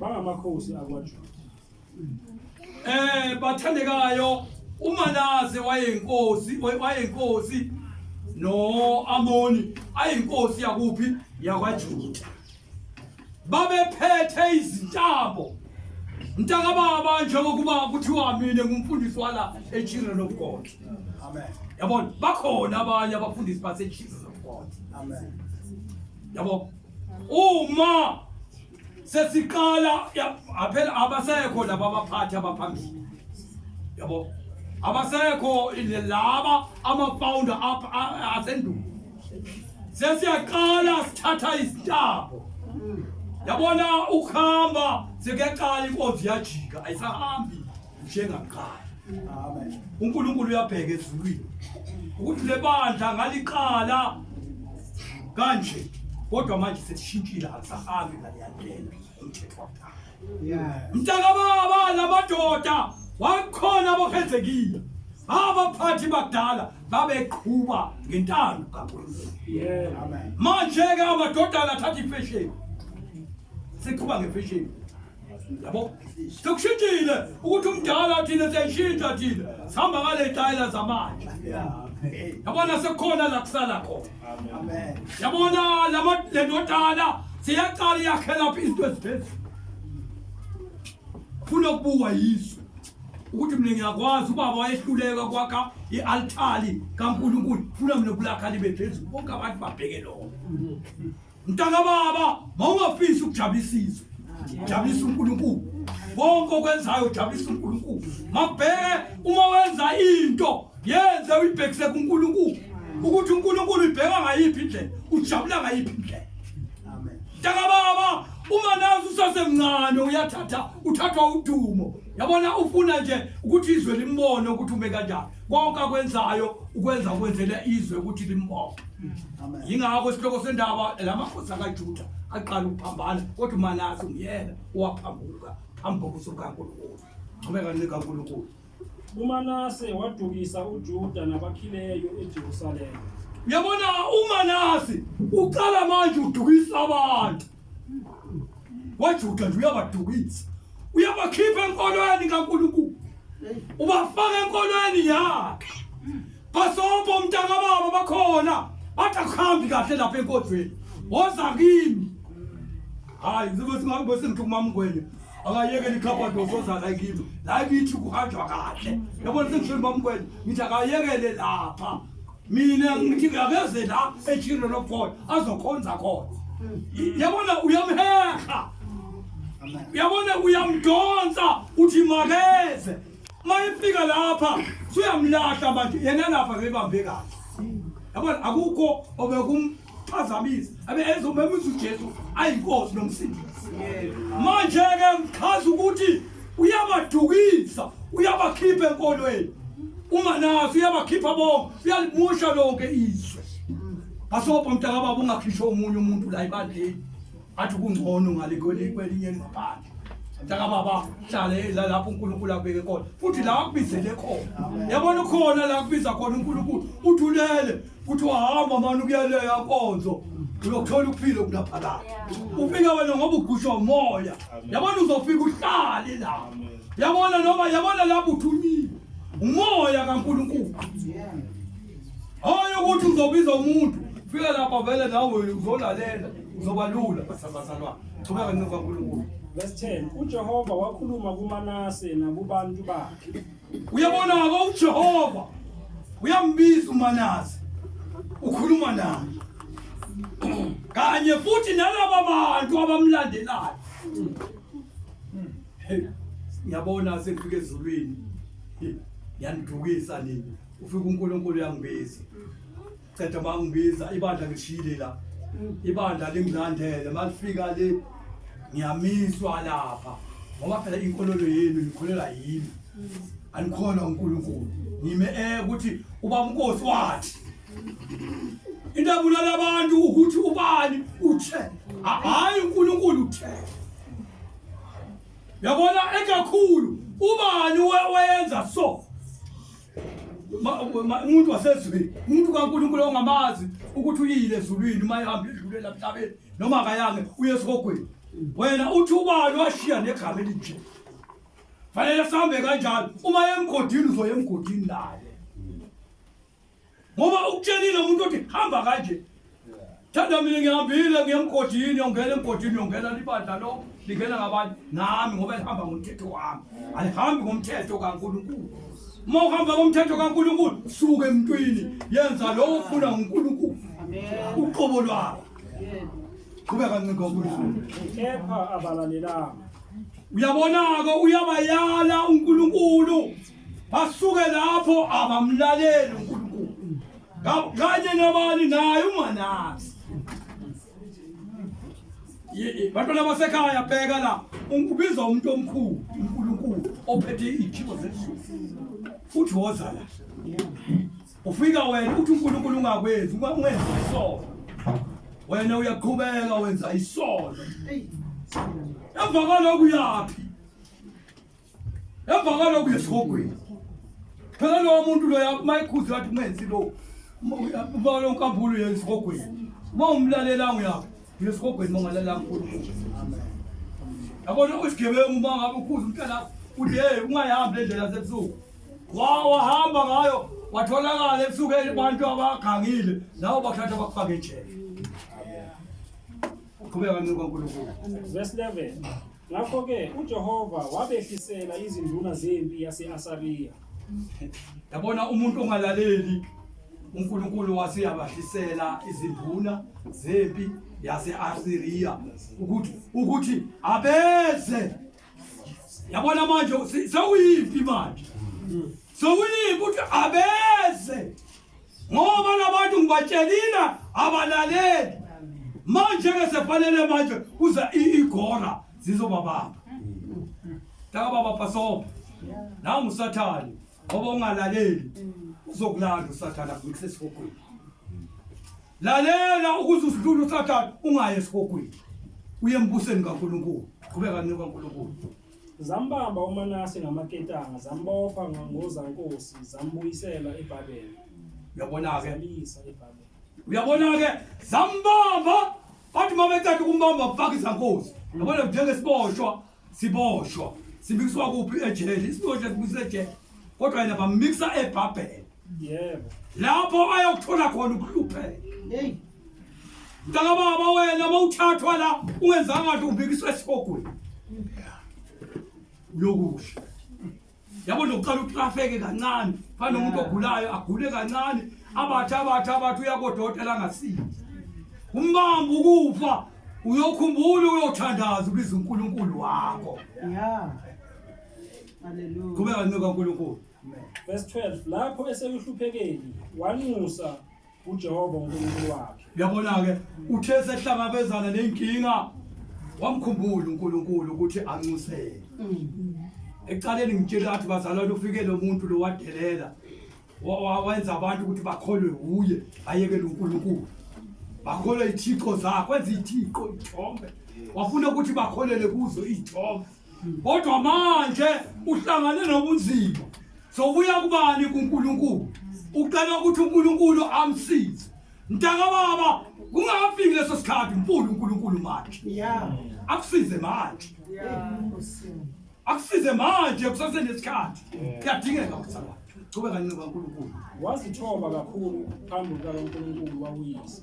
Bangamakhosi akwaJuda. Bathandekayo, uManase wayeyinkosi, wayeyinkosi no-Amoni ayinkosi yakuphi? YakwaJuda. Babephethe izintambo. Mntakababa, njengokuba kuthiwa mina ngumfundisi wala eChildren of God. Amen. Yabona, bakhona abanye abafundisi base-Children of God. Amen. Yabo, uma sesiqala phela abasekho laba abaphathi abaphambili, yabo, abasekho laba ama-founder asendulo. Sesiyaqala sithatha izintambo, yabona, ukuhamba sekuyaqala, inkonzo iyajika, ayisahambi njengakuqala. Amen. UNkulunkulu uyabheka ezulwini ukuthi le bandla ngaliqala kanje, kodwa manje sesishintshile, akusahambi ngaleya ndlela umthetho wakudala. Mntakababa, lamadoda wakhona aboHezekiya, abaphathi bakudala babeqhuba ngentando kaNkulunkulu. Amen. Manje-ke amadodana athatha ifesheni, siqhuba ngefesheni, yabo, sekushintshile ukuthi umdala thina siyayishintsha, thina sihamba ngale tayela zamanje. Yabona, sekukhona la kusala khona. Amen. Yabona, lama le ndodana siyaqala iyakhela phi izinto eziphezulu, funa ukubukwa yizwe ukuthi mina ngiyakwazi. Ubaba wayehluleka kwakha i-altari kaNkulunkulu, funa mina kulakha libe phezulu, bonke abantu babheke lokho. Mntakababa, mawungafisi ukujabulisa izwe, jabulisa uNkulunkulu. Konke okwenzayo, jabulisa uNkulunkulu. Makubheke uma wenza into, yenze uyibhekise kuNkulunkulu, ukuthi uNkulunkulu uyibheka ngayiphi indlela, ujabula ngayiphi indlela. Amen. Mntakababa, uma nazi usasemncane, uyathatha, uthathwa udumo, yabona, ufuna nje ukuthi izwe limbone ukuthi ume kanjani. Konke akwenzayo ukwenza kwenzela izwe ukuthi limbone. Amen. Yingakho isihloko sendaba, lamakhosi akaJuda aqala ukuphambana, kodwa uManase nguyena owaphambuka phambi kobuso bukaNkulunkulu. Qhubeka nikaNkulunkulu. UManase wadukisa uJuda nabakhileyo eJerusalema. Uyabona, uManase uqala manje udukisa abantu waJuda nje, uyabadukisa, uyabakhipha enkolweni kaNkulunkulu, ubafaka enkolweni yakhe. Basobho, mntakababa, bakhona bathi akuhambi kahle lapha enkonzweni, woza kimi. Hayi, ngizobe sengithi kumamngwenya akayekele ikhabhadi, osoza la kimi, la kithi kuhanjwa kahle. Yabona, sengishilo mamngwenya, ngithi akayekele lapha, mina ngithi akeze la eChildren of God azokhonza khona. Yabona, uyamheha. Amen. Uyabona, uyamdonsa, uthi makeze. Mayefika lapha suyamlahla manje, yena lapha bebambe kahle, yabona, akukho obekumphazamisa, abe ezomemeza uJesu ayinkosi nomsindisi. Manje ke ngichaza ukuthi uyabadukisa, uyabakhipha enkolweni uManase, uyabakhipha bonke, uyalimusha lonke izwe. Basobha, mntakababa, ungakhishwa omunye umuntu la ebandleni athi kungcono ngale kwelinye ngaphandle. Mntakababa, hlale la lapho uNkulunkulu akubeke khona futhi la akubizele khona. Yabona, ukhona la akubiza khona uNkulunkulu, uthi ulele, uthi wahamba mani ukuyaleya nkonzo, uyokuthola ukuphila okunaphakade. Ufika wena ngoba ugushwa umoya, yabona, uzofika uhlale la, yabona, noma yabona lapho uthunyiwe umoya kaNkulunkulu. Hayi ukuthi uzobiza umuntu, fika lapha vele nawe uzolalela, uzoba lula. Bazalwane, qhubeka nikaNkulunkulu. Verse 10 uJehova wakhuluma kuManase nakubantu bakhe. Uyabona-ke, uJehova uyambiza uManase, ukhuluma naye kanye futhi nalaba bantu abamlandelayo. Hey, ngiyabona sengifike ezulwini. Hey, ngiyanidukisa nini. Ufika uNkulunkulu uyangibiza, ceda mangibiza, ibandla ngishiyile la, ibandla lingilandele. Malifika le, ngiyamiswa lapha, ngoba phela inkolelo yenu nikholela yimi, anikholwa uNkulunkulu. Ngime ukuthi ubaba uNkosi wathi into ebulala abantu ukuthi ubani uthe, hayi uNkulunkulu uthe. Yabona, ekakhulu ubani wayenza so umuntu wasezulwini, umuntu kaNkulunkulu ongamazi ukuthi uyile ezulwini uma ehamba idlulela emhlabeni noma akayange uye esihogweni. Wena uthi ubani washiya negama elinje? Fanele sihambe kanjalo. Uma emgodini uzoya emgodini naye. Ngoba ukutshelile umuntu uthi hamba kanje. Thanda mina ngihambile ngiye emgodini, yongena emgodini, yongena libandla lo, lingena ngabanye nami ngoba lihamba ngomthetho wami. Alihambi ngomthetho kaNkulunkulu. Uma uhamba ngomthetho kaNkulunkulu, suka emntwini, yenza lokho okufuna nguNkulunkulu. Uqobo lwakho. Qhubeka nciko kaNkulunkulu. Kepha abalalelanga. Uyabona-ke uyabayala uNkulunkulu. Basuke lapho abamlaleli uNkulunkulu. Kanye nabani naye uManase. Bantwana basekhaya bheka la ubiza umuntu omkhulu uNkulunkulu ophethe iy'thibo zezulu futhi woza la ufika wena uthi uNkulunkulu ungakwenzi ungenza isono wena uyaqhubeka wenza isono emva kwalokho uyaphi emva kwalokho uyesihogweni phela lowo muntu loya uma ekhuze wathi ungenzi lo uma lo nkampulu uya esihogweni uma umlalelanga uyaphi uya esihogweni uma ungalalelanga uNkulunkulu yabona isigebengu uma ngabe ukhuza umntana uthi hey ungayihambi le ndlela yasebusuku wahamba ngayo watholakala ebusuku abantu abagangile nawo bakuthatha bakufake ejele uqhubeka kancane kaNkulunkulu Verse 11. Ngakho-ke uJehova wabehlisela izinduna zempi yase-Asariya. Yabona umuntu ongalaleli uNkulunkulu waseyabahlisela izinduna zempi yase-Asiriya ukuthi ukuthi abeze yabona manje sewuyimpi manje sewuyimpi ukuthi abeze ngoba labantu ngibatshelile abalaleli manje ke sefanele manje kuza igora zizobabamba taka baba pasopa nangu usathane ngoba ungalaleli uzokulanda usathane akubikise esihogweni lalela ukuze usidlule usathane ungayi esihogweni uye embusweni kaNkulunkulu qhubeka nciko kaNkulunkulu Zambamba uManase ngamaketanga, zambopha ngozankosi, zambuyisela eBhabele. Uyabona-ke, Zamyisa eBhabele. uyabona-ke, zambamba bathi uma beqeda ukumbamba bafaka izankosi. Yabona njengesiboshwa siboshwa simikiswa kuphi ejele, isiboshwa simikiswa ejele, kodwa yena bamikisa eBhabhele. Yebo. Lapho ayokuthola khona ukuhlupheka. Hey. Mntakababa wena uma uthathwa la ungenzanga kahle ubikiswa esihogweni. Uyokusha. Yabo nje uqala utrafeke kancane, fana nomuntu ogulayo agule kancane, abathi abathi abathi uya kodokotela angasindi. Umbamba ukufa uyokhumbula uyothandaza ubiza uNkulunkulu wakho. Yeah. Hallelujah. Qhubeka ncika uNkulunkulu. Verse 12 Lapho esekuhluphekeni wanxusa uJehova uNkulunkulu wakhe. Uyabona-ke uthe sehlangabezana nenkinga wamkhumbula uNkulunkulu ukuthi anxusele. Ekuqaleni ngitshela athi bazalwane ufike lo muntu lo wadelela wenza abantu ukuthi bakholwe wuye ayekele uNkulunkulu. Bakholwe ithixo zakhe wenza ithixo ithombe. Wafuna ukuthi bakholele kuzo ithombe. Kodwa manje uhlangane nobunzima. Sobuya kubani kuNkulunkulu? Ucela ukuthi uNkulunkulu amsize. Mntaka baba, kungakafiki leso sikhathi mfuna uNkulunkulu manje. Yeah. Akusize manje. Yeah. Akusize manje kusasenesikhathi. Kuyadingeka ukuzalwa. Qhubeka nceba uNkulunkulu. Wazithoba kakhulu phambi kukaNkulunkulu wawuyise.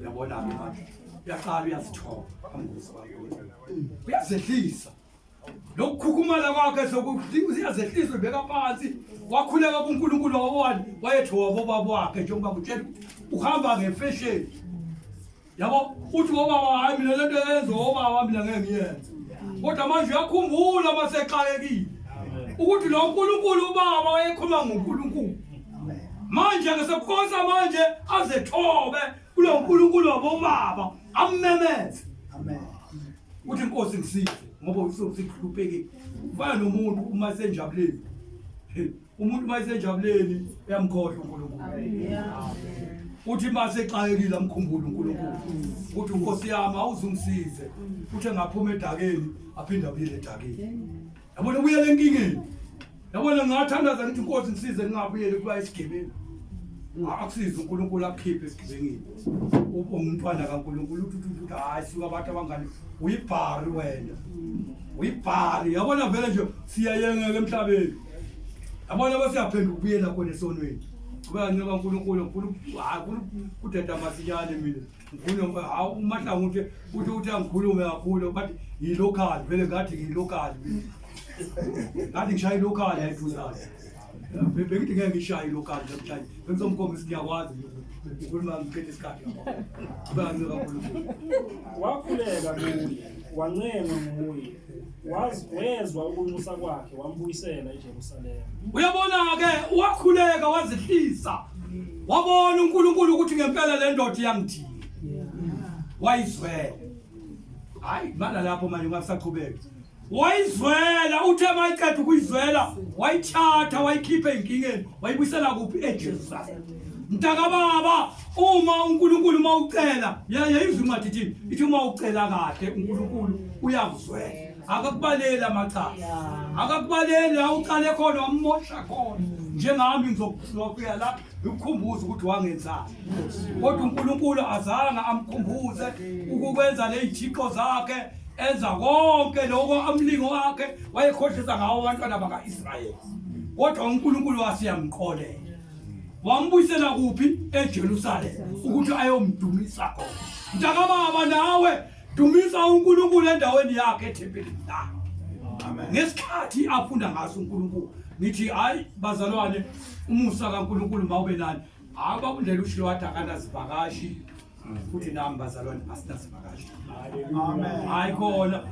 Uyabona-ke manje. Uyaqala uyazithoba phambi kukaNkulunkulu. Uyazehlisa. Lokukhukhumala kwakhe sokuyazehlisa ubeka phansi wakhuleka kuNkulunkulu wawani wayethi wabobaba wakhe njengoba kutshela uhamba ngefashion yabo uthi wobaba hayi mina lento yenza wobaba mina ngeke ngiyenze kodwa manje uyakhumbula uma sexakekile ukuthi lo nkulunkulu ubaba wayekhuluma ngonkulunkulu manje ke sekukosa manje azethobe kulo nkulunkulu wabobaba ammemeze Amen. Uthi inkosi ngisize ngoba usuhluphekile. Ufana nomuntu uma esenjabuleni. Umuntu uma esenjabuleni uyamkhohlwa uNkulunkulu. Uthi uma sexakekile amkhumbule uNkulunkulu. Uthi inkosi yami awuzungisize. Uthi engaphuma edakeni aphinde abuyele edakeni. Yabona ubuyele enkingeni. Yabona ngingathandaza ngithi inkosi ngisize ngingabuyeli kuba isigebengu. Akusize uNkulunkulu akukhiphe esigebengini. Ube umntwana kaNkulunkulu uthi uthi uthi hayi suka abantu abangani uyibhari wena. Uyibhari yabona vele nje siyayengeka emhlabeni. Yabona bese siyaphenduka ubuyela khona esonweni. Kuba nceba uNkulunkulu ngifuna hayi ngifuna ukudeda masinyane mina. Ngifuna hawu uMahlangu uthi uthi uthi angikhulume kakhulu but yi-local vele ngathi ngiyi-local mina. Ngathi ngishaya i-local yayiduzane. Bengithi ngeke ngishaye i-local namhlanje. Bengizomkhombisa ngiyakwazi ukukhuluma ngiqeda isikhathi yabo. Kuba nceba uNkulunkulu. Wakhuleka kuye, wancengwa nguye. Wezwa ukunxusa kwakhe wambuyisela eJerusalema. Uyabona-ke wakhuleka wazihlisa wabona uNkulunkulu ukuthi ngempela le ndoda iyangidinga wayizwela hayi mana lapho manje ungasaqhubeki wayizwela uthe mayiqeda ukuyizwela wayithatha wayikhipha ey'nkingeni wayibuyisela kuphi ejerusalema mntakababa uma uNkulunkulu uma ucela yayizwa incwadi ithini ithi uma ucela kahle uNkulunkulu uyakuzwela akakubaleli amacala akakubaleli la uqale khona wamosha khona njengami ngizofika la ngikukhumbuze ukuthi wangenzani kodwa uNkulunkulu azange amkhumbuze ukukwenza lezithixo zakhe enza konke lokho amlingo wakhe wayekhohlisa ngawo abantwana baka-Israyeli kodwa uNkulunkulu wasiyamqolela wambuyisela kuphi eJerusalema ukuthi ayomdumisa khona mntakababa nawe dumisa uNkulunkulu endaweni yakhe ethempelini lakhe ngesikhathi afunda ngaso uNkulunkulu ngithi hayi bazalwane umusa kaNkulunkulu mawube nani hayi babundlela ushilo wathi akanazivakashi futhi nami bazalwane asinazivakashi Amen. hayi khona